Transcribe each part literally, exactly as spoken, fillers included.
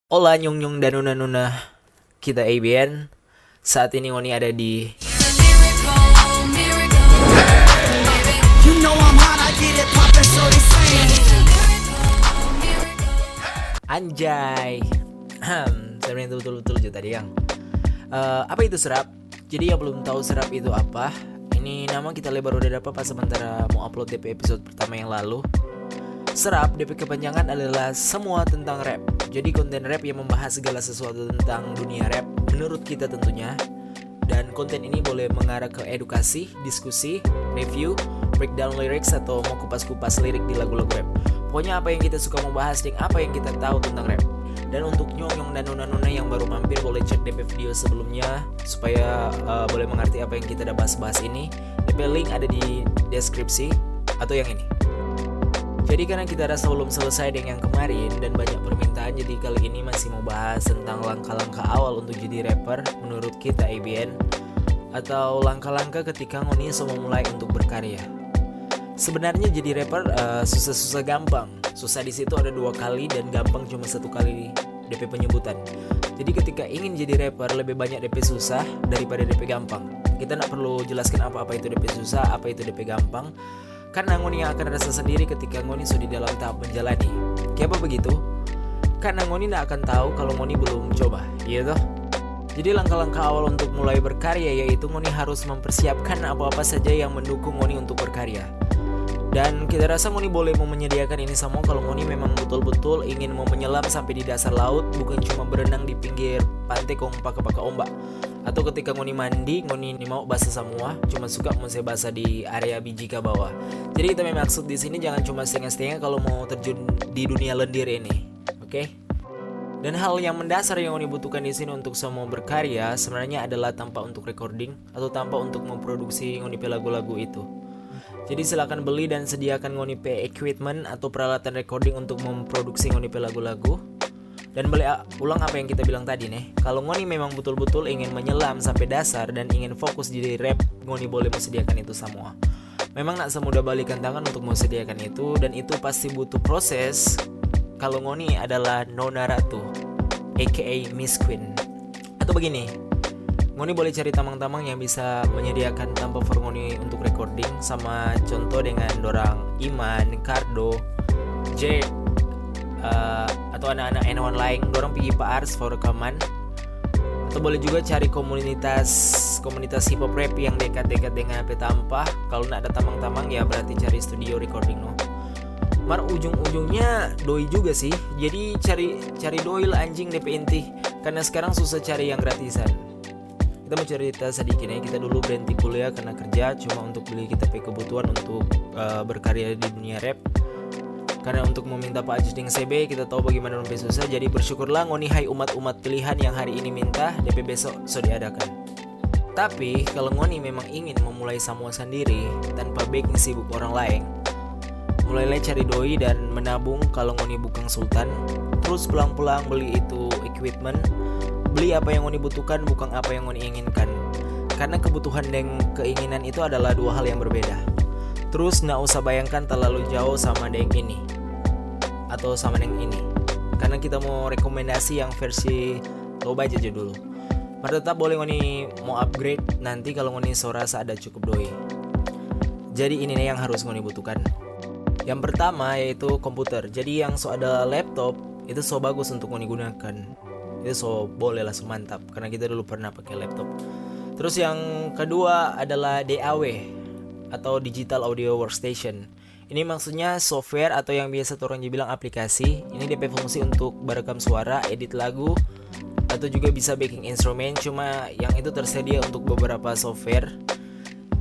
Hola nyong-nyong dan nuna-nuna kita A B N. Saat ini ngoni ada di You know I'm hot, I get it poppin', so they say. Anjay. Sebenarnya itu betul-betul juga tadi yang. Eh, apa itu serap? Jadi yang belum tahu serap itu apa, ini nama kita lebar udah dapat pas sementara mau upload D P episode pertama yang lalu. Serap D P kepanjangan adalah semua tentang rap. Jadi konten rap yang membahas segala sesuatu tentang dunia rap menurut kita tentunya. Dan konten ini boleh mengarah ke edukasi, diskusi, review, breakdown lyrics atau mau kupas-kupas lirik di lagu-lagu rap. Pokoknya apa yang kita suka mau bahas dan apa yang kita tahu tentang rap. Dan untuk nyong-nyong dan nona-nona yang baru mampir, boleh cek D P video sebelumnya supaya uh, boleh mengerti apa yang kita udah bahas-bahas ini. D P link ada di deskripsi atau yang ini. Jadi karena kita rasa belum selesai dengan yang kemarin dan banyak permintaan, jadi kali ini masih mau bahas tentang langkah-langkah awal untuk jadi rapper menurut kita A B N, atau langkah-langkah ketika ngoni so mau mulai untuk berkarya. Sebenarnya jadi rapper uh, susah-susah gampang. Susah di situ ada dua kali dan gampang cuma satu kali D P penyebutan. Jadi ketika ingin jadi rapper lebih banyak D P susah daripada D P gampang. Kita nak perlu jelaskan apa-apa itu D P susah, apa itu D P gampang. Karena ngoni yang akan rasa sendiri ketika ngoni so di dalam tahap menjalani. Kiapa begitu? Karena ngoni ndak akan tahu kalau ngoni belum coba, iya toh? Jadi langkah-langkah awal untuk mulai berkarya yaitu ngoni harus mempersiapkan apa-apa saja yang mendukung ngoni untuk berkarya. Dan kita rasa ngoni boleh mau menyediakan ini semua kalau ngoni memang betul-betul ingin mau menyelam sampai di dasar laut, bukan cuma berenang di pinggir pantai kong paka-paka ombak. Atau ketika ngoni mandi, ngoni nimau basah semua, cuma suka mo se basah di area biji ka bawah. Jadi kita maksud di sini jangan cuma setengah-setengah kalau mau terjun di dunia lendir ini. Oke? Dan hal yang mendasar yang ngoni butuhkan di sini untuk semua berkarya sebenarnya adalah tampa untuk recording atau tampa untuk memproduksi ngoni pe lagu-lagu itu. Jadi silakan beli dan sediakan ngoni pe equipment atau peralatan recording untuk memproduksi ngoni pe lagu-lagu. Dan balik ulang apa yang kita bilang tadi nih, kalau ngoni memang betul-betul ingin menyelam sampai dasar dan ingin fokus di rap, ngoni boleh mau sediakan itu semua. Memang nak semudah balikan tangan untuk mau sediakan itu, dan itu pasti butuh proses. Kalau ngoni adalah Nona Ratu, A K A Miss Queen. Atau begini, ngoni boleh cari tamang-tamang yang bisa menyediakan tampa for ngoni untuk recording, sama contoh dengan dorang Iman, Cardo, Jack, uh, atau anak-anak N one lain, dorang pergi pa Ars for rekaman. Atau boleh juga cari komunitas komunitas hip hop rap yang dekat-dekat dengan apa tampa. Kalau nak ada tamang-tamang ya berarti cari studio recording no. Mar ujung-ujungnya doi juga sih. Jadi cari cari doi lah anjing D P inti. Karena sekarang susah cari yang gratisan. Kita mau cerita sedikit nih, kita dulu berhenti kuliah karena kerja cuma untuk beli kita pe kebutuhan untuk uh, berkarya di dunia rap. Karena untuk meminta Pak Ajis deng C B, kita tahu bagaimana dong susah. Jadi bersyukurlah ngoni hai umat-umat pilihan yang hari ini minta, D P besok so diadakan. Tapi kalau ngoni memang ingin memulai semua sendiri tanpa beking sibuk orang lain, mulailah cari doi dan menabung kalau ngoni bukang sultan. Terus pelang-pelang beli itu equipment, beli apa yang ngoni butuhkan, bukan apa yang ngoni inginkan. Karena kebutuhan dan keinginan itu adalah dua hal yang berbeda. Terus nggak usah bayangkan terlalu jauh sama deng ini atau sama deng ini. Karena kita mau rekomendasi yang versi lo baca aja dulu. Mar tetap boleh ngoni mau upgrade nanti kalau ngoni so rasa ada cukup doi. Jadi ini nih yang harus ngoni butuhkan. Yang pertama yaitu komputer. Jadi yang so ada laptop itu so bagus untuk ngoni gunakan. Itu so boleh lah, so mantap karena kita dulu pernah pakai laptop. Terus yang kedua adalah D A W atau Digital Audio Workstation. Ini maksudnya software atau yang biasa orang bilang aplikasi. Ini D P fungsi untuk berekam suara, edit lagu, atau juga bisa bikin instrumen. Cuma yang itu tersedia untuk beberapa software.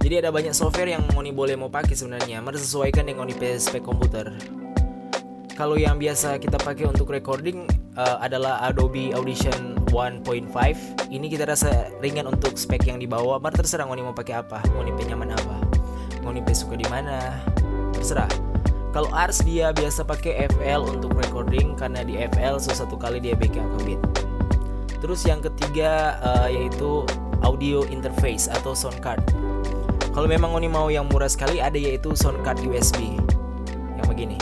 Jadi ada banyak software yang ngoni boleh mau pakai sebenarnya, mar sesuaikan dengan ngoni pe spek komputer. Kalau yang biasa kita pakai untuk recording uh, adalah Adobe Audition one point five. Ini kita rasa ringan untuk spek yang dibawa, mar terserah ngoni mau pakai apa, ngoni pe nyaman apa, ngoni pe suka di mana, terserah. Kalau Ars dia biasa pakai F L untuk recording karena di F L so satu kali dia bikin beat. Terus yang ketiga uh, yaitu audio interface atau sound card. Kalau memang ngoni mau yang murah sekali ada yaitu sound card U S B yang begini.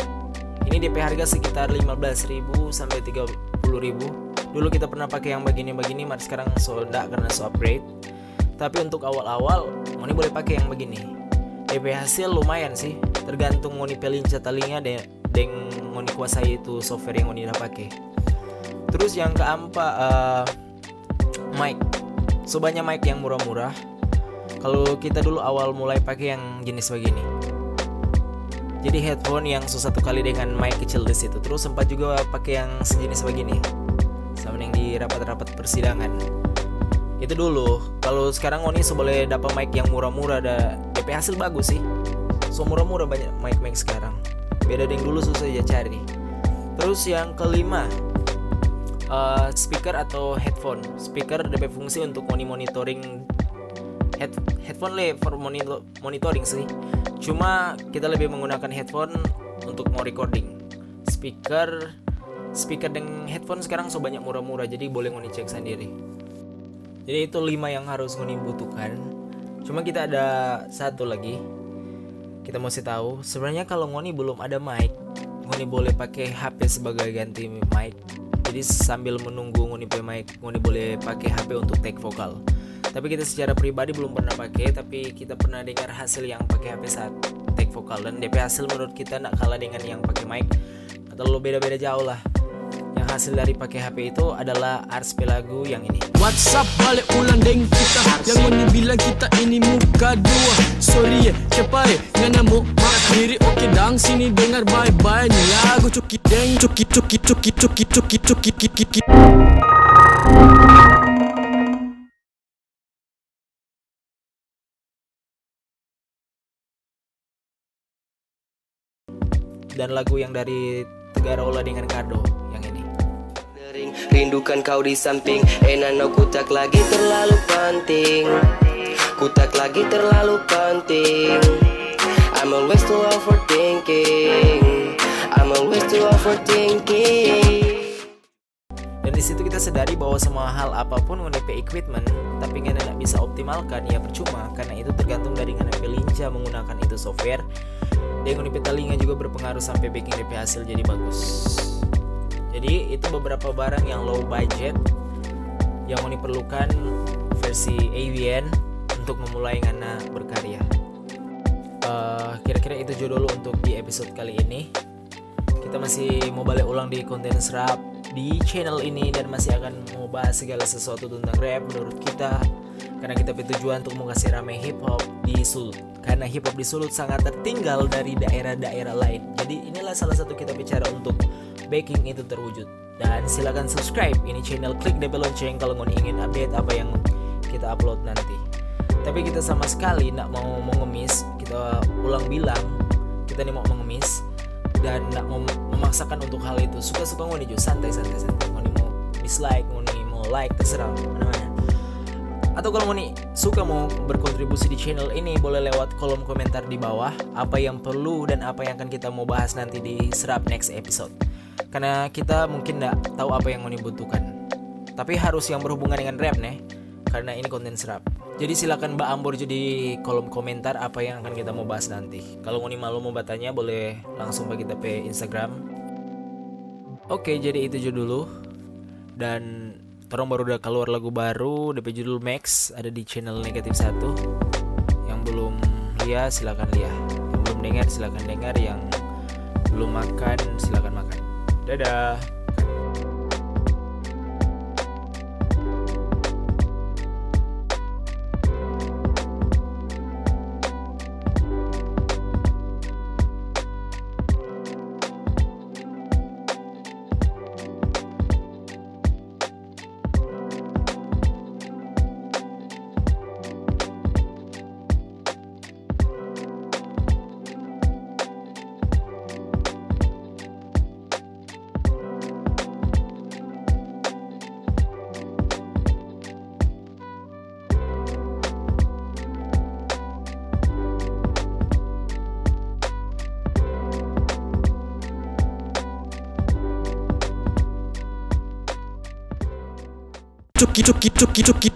Ini D P harga sekitar lima belas ribu sampai tiga puluh ribu. Dulu kita pernah pakai yang bagini-bagini, mar skarang so nda karna so upgrade. Tapi untuk awal-awal, ngoni boleh pakai yang bagini. Depe hasil lumayan sih, tergantung ngoni pe lincah talinga de-, deng ngoni kuasai itu software yang ngoni da pake. Terus yang keempat, eh, mic. So banya mic yang murah-murah. Kalau kita dulu awal mulai pakai yang jenis begini. Jadi headphone yang so satu kali dengan mic kecil di situ. Terus sempat juga pakai yang sejenis begini. Sama yang di rapat-rapat persidangan. Itu dulu. Kalau sekarang ngoni so boleh dapat mic yang murah-murah, ada depe hasil bagus sih. So murah-murah banyak mic-mic sekarang. Beda deng dulu susah ya cari. Terus yang kelima, eh, speaker atau headphone. Speaker depe fungsi untuk ngoni monitoring head-, headphone le for monitor-, monitoring sih. Cuma kita lebih menggunakan headphone untuk mau recording. Speaker, speaker deng headphone sekarang so banyak murah-murah, jadi boleh ngoni cek sendiri. Jadi itu lima yang harus ngoni butuhkan. Cuma kita ada satu lagi. Kita mau se tahu, sebenarnya kalau ngoni belum ada mic, ngoni boleh pakai H P sebagai ganti mic. Jadi sambil menunggu ngoni pe mic, ngoni boleh pakai H P untuk take vokal. Tapi kita secara pribadi belum pernah pakai, tapi kita pernah dengar hasil yang pakai H P saat take vokal, dan depe hasil menurut kita nggak kalah dengan yang pakai mic. Atau lo beda-beda jauh lah. Yang hasil dari pakai H P itu adalah Ars pe lagu yang ini. WhatsApp bale ulang deng kita. Yang ngoni bilang kita ini muka dua. Sorry ye, cepa ye, ngana mo mak diri. Oke dang, sini dengar bae-bae ni lagu. Cuki deng, cuki, cuki, cuki, cuki, cuki, cuki, cuki, cuki. Dan lagu yang dari Tegarola dengan Kado yang ini. Rindukan kau di samping, eh, nano, ku tak lagi terlalu penting. Ku tak lagi terlalu penting. I'm always too overthinking. I'm always too overthinking. Dan di situ kita sadari bahwa semua hal apapun ngoni pe equipment, tapi ngana ndak bisa optimalkan, ya percuma, karena itu tergantung dari ngana pe lincah menggunakan itu software. Dan ngoni pe talinga juga berpengaruh sampai bikin depe hasil jadi bagus. Jadi itu beberapa barang yang low budget yang ngoni perlukan versi A V N untuk memulai ngana berkarya. Eh, kira-kira itu jo dulu untuk di episode kali ini. Kita masih mau bale ulang di konten Srap di channel ini dan masih akan mau bahas segala sesuatu tentang rap menurut kita. Karena kita pe tujuan untuk mau kasih rame hip hop di Sulut. Karena hip hop di Sulut sangat tertinggal dari daerah-daerah lain. Jadi inilah salah satu kita pe cara untuk making itu terwujud. Dan silakan subscribe ini channel, klik depe lonceng kalau ngoni ingin update apa yang kita upload nanti. Tapi kita sama sekali ndak mau mengemis, kita ulang bilang, kita ni mau mengemis dan ndak mau memaksakan untuk hal itu. Suka-suka ngoni jo, santai, santai, santai. Ngoni mau dislike, ngoni mau like, terserah, mana-mana. Atau kalau ngoni suka mau berkontribusi di channel ini, boleh lewat kolom komentar di bawah apa yang perlu dan apa yang akan kita mau bahas nanti di Srap next episode. Karena kita mungkin ndak tahu apa yang ngoni butuhkan. Tapi harus yang berhubungan dengan rap nih, karena ini konten Srap. Jadi silakan baambor jo di kolom komentar apa yang akan kita mau bahas nanti. Kalau ngoni malu mau bertanya, boleh langsung bagi kita pe Instagram. Oke, jadi itu jo dulu. Dan torang baru udah keluar lagu baru, depe judul Max, ada di channel Negatif Satu. Yang belum lia, silakan lia. Yang belum dengar, silakan dengar. Yang belum makan, silakan makan. Dadah. Cuki, cuki, cuki, cuki,